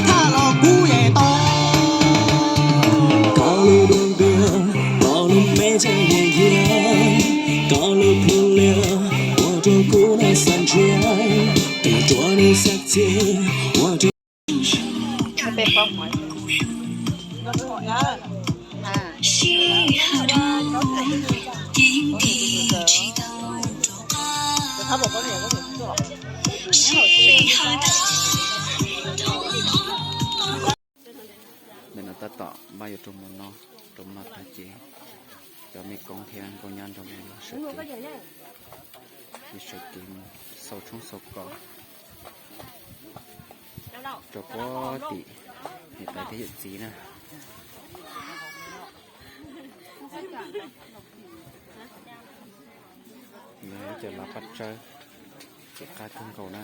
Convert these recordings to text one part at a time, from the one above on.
Thaj los kuv yeej tau. Koj lub dua ntiag, koj lub npe tseem nyiam nyiam, koj lub plhu lias ua rau kuv noj xav ntshiab, tus ruam nws xav txias ua rau Ntawm no tab tom npaj yuav rau mus no, rau mus no tag ces cov me koob thiab nkauj nyab nrog mus sawv kev, sawv kev mus xauj tshoob xauj kos rau puag tim niam tais thiab yawm txiv na. Yog cov lav paj tsawb, ces qab kawg nkaus na.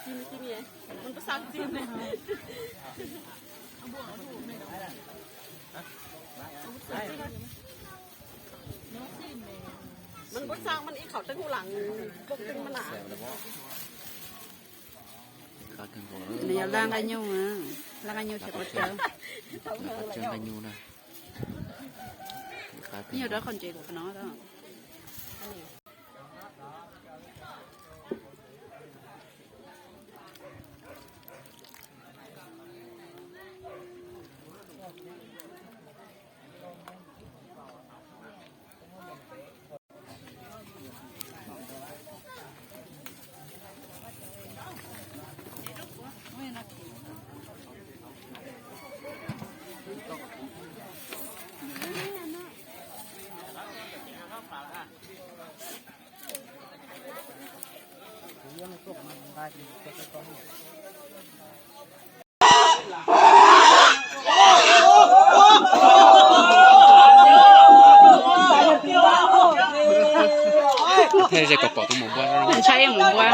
Nws yog laj nqaij nyuj, laj nqaij nyuj ces pov tsawb. Nqaij nyuj na. Nyuj dawb qhov ntsev kuv no. Thiab ze kom pom tus mus npua, ntshai mus npua.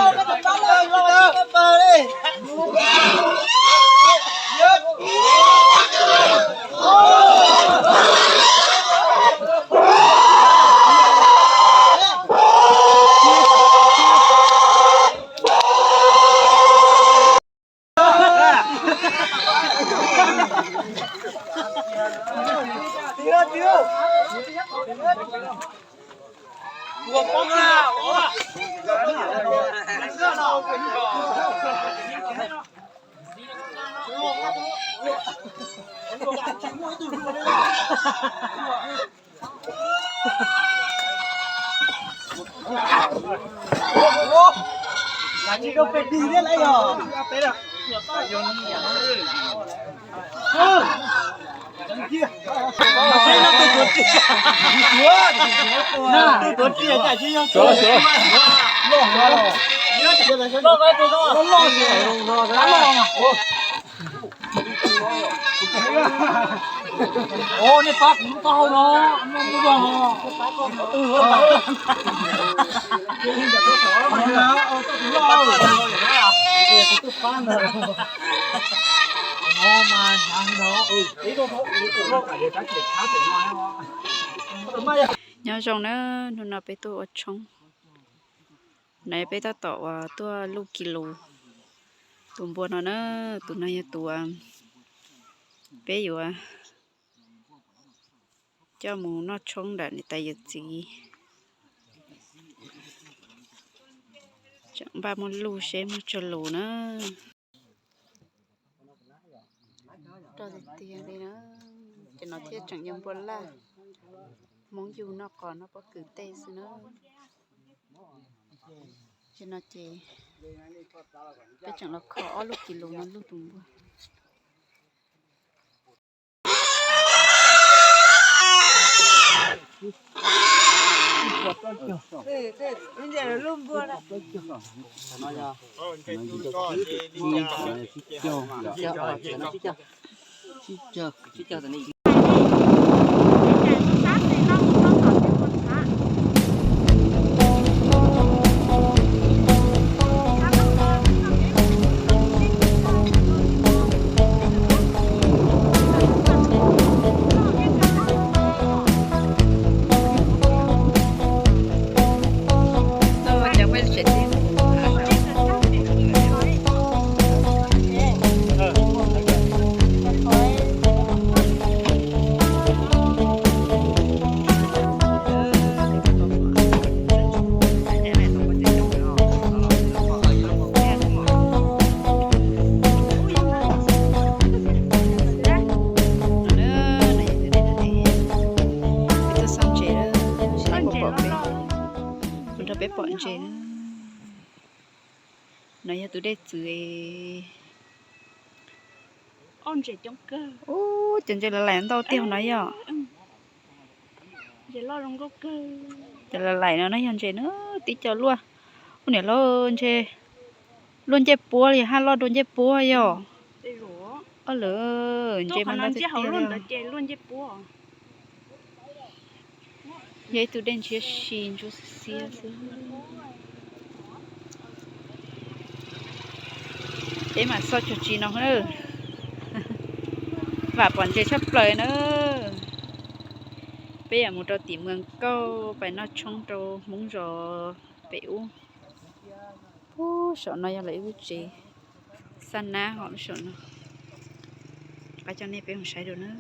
Ua nej pab kuv lub taub hau no, muaj muaj zog os. Nyob zoo na, hnub no peb tuaj ua tshoob. Nov peb tab tom uas tuaj luj kis lus tus npua no na, tus no yog tus uas peb yuav coj mus noj tshoob ntawm niam tais yawm txiv. Tseem npaj muab luj seb muab tsawg lus na. Rau tiag tiag li na, ces no thiaj tseem yog npua laj. Hmoob yug noj qos noj pob kws tej xwb na. Ces no ces peb tseem los kho ob lub kis lus no luj tus npua. No yog tus dej txwv. Ub, cov ntses laim laim ntau tiag no yog. Cov laim laim no yog ntses na, tib co luaj. Ub niam lauj, ntses luaj ncej puab li, haj loj dua ncej puab yog. Ob lawm, ntses mas ntau tiag tiag. Yog ib tug dej ntshiab si ntsuab xiab xwb. Peb mam xauj txog tsis no na. Vam pom ntses tshaj plaws na. Peb yuav mus rau tim Mws Kauj pais noj tshoob rau Hmoob zos pem ub. Ub, saum no yog lawv ib lub tsev xab nab hos lub saum no. Qab coj nej peb mus saib dua na.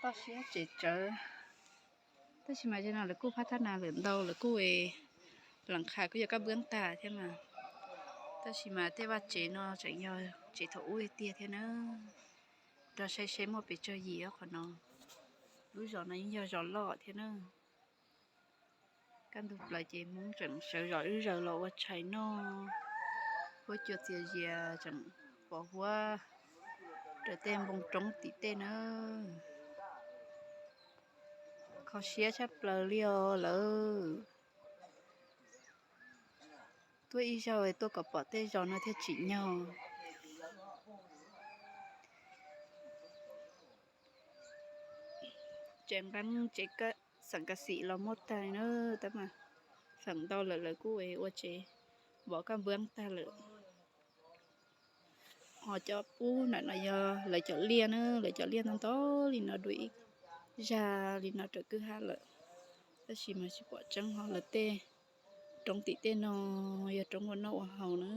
Toj siab tseem tsawv, tab sis mas yog no lawv kuj phab thab nas lawm ntau, lawv kuj, lam qha kuj yog kab npwb tag thiab mas, tab sis mas tej vaj tsev no tseem yog tsev thaum ub tiag thiab na. Rov saib seb muaj pes tsawg yim qhov no. Lub zos no yeej yog zos loj thiab na. Kaj ntug plaws ces Hmoob tseem sawv zom zaws los ua tshais noj, huab cua txias zias tseem pos huab raws tej npoo roob tim tej na. Kho siab tshaj plaws li os lawm. Tuaj ib zaug tuaj kom pom tej zos no thiaj tsim nyog. Tsev nqeeb tsev xeem kas xim los muaj tag na, tab mas feem ntau lawm lawv kuj ua tsev vov kab npwb tag lawm. Ho cov pub ntawm no yog lawv cov liaj na, lawv cov liaj ntau ntau li no dua ib zag li no raws kwj ha lawm, tab sis mas tsis pom tseeb ho lawv tej roob tim tej no yog roob ua noj ua haus na.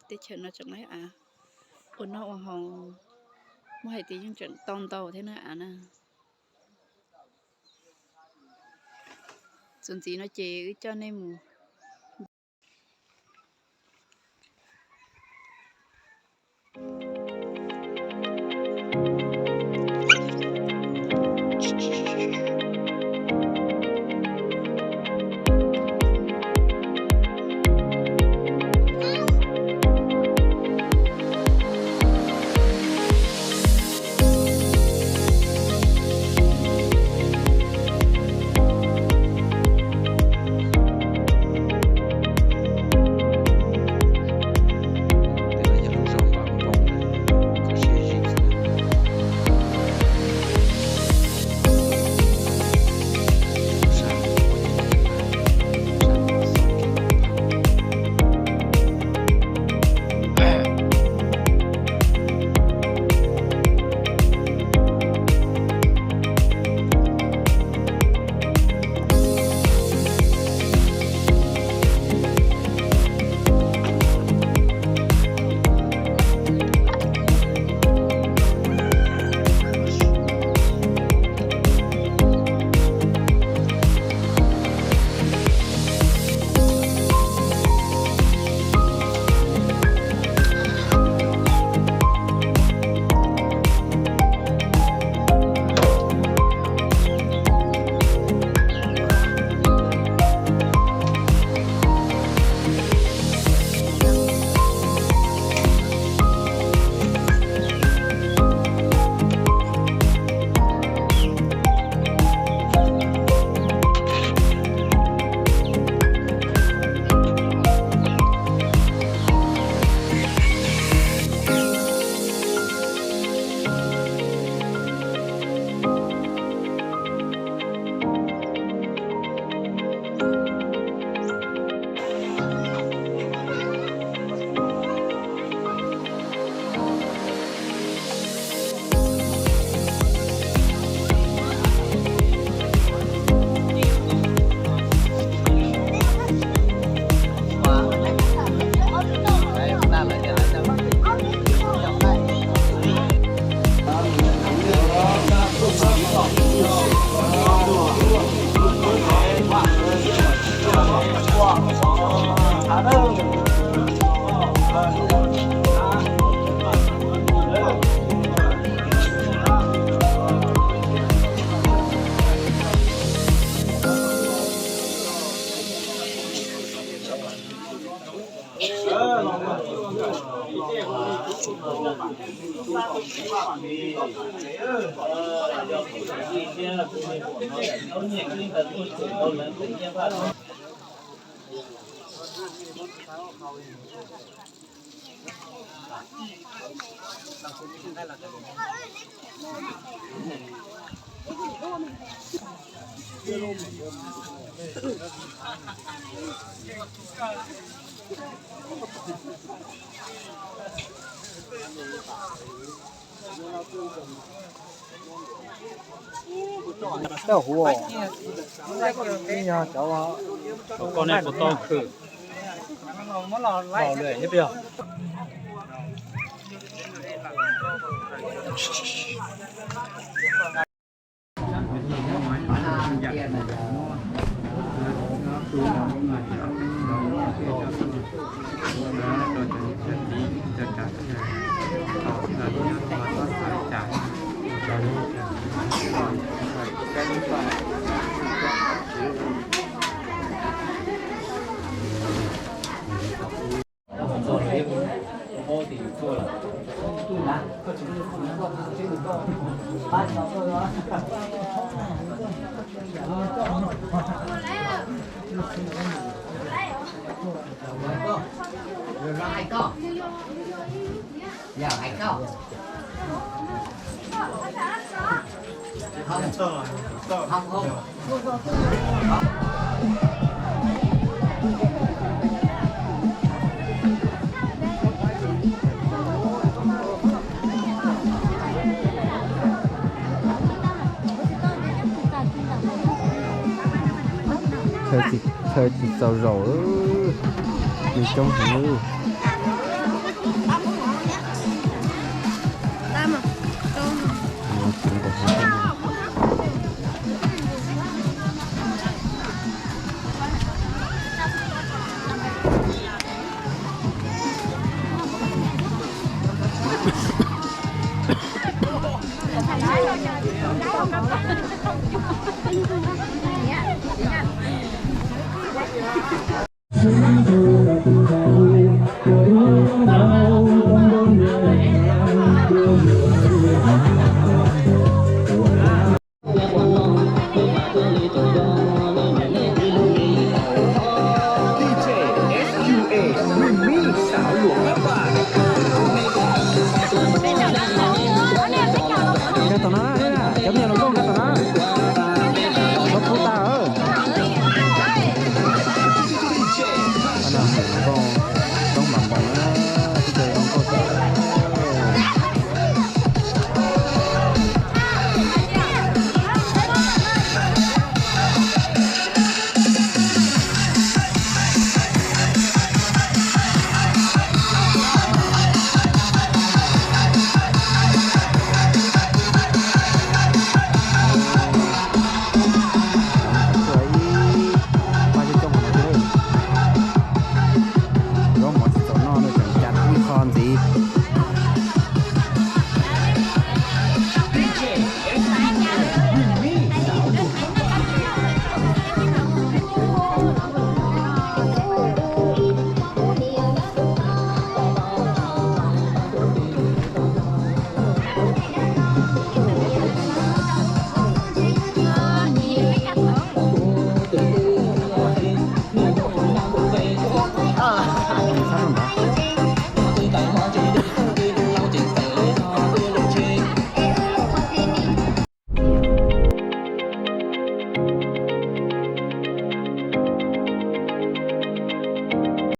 Teb chaws no tseem laib av ua noj ua haus, muab hais tias yeej tseem tau ntau thiab na av na. Txuas ntxiv no ces wb coj nej mus Coj huv, yog cov, cov koj nej puas tau khwv los lawm thiab peb yog. Chaw tsis txaus zaum, neeg coob heev.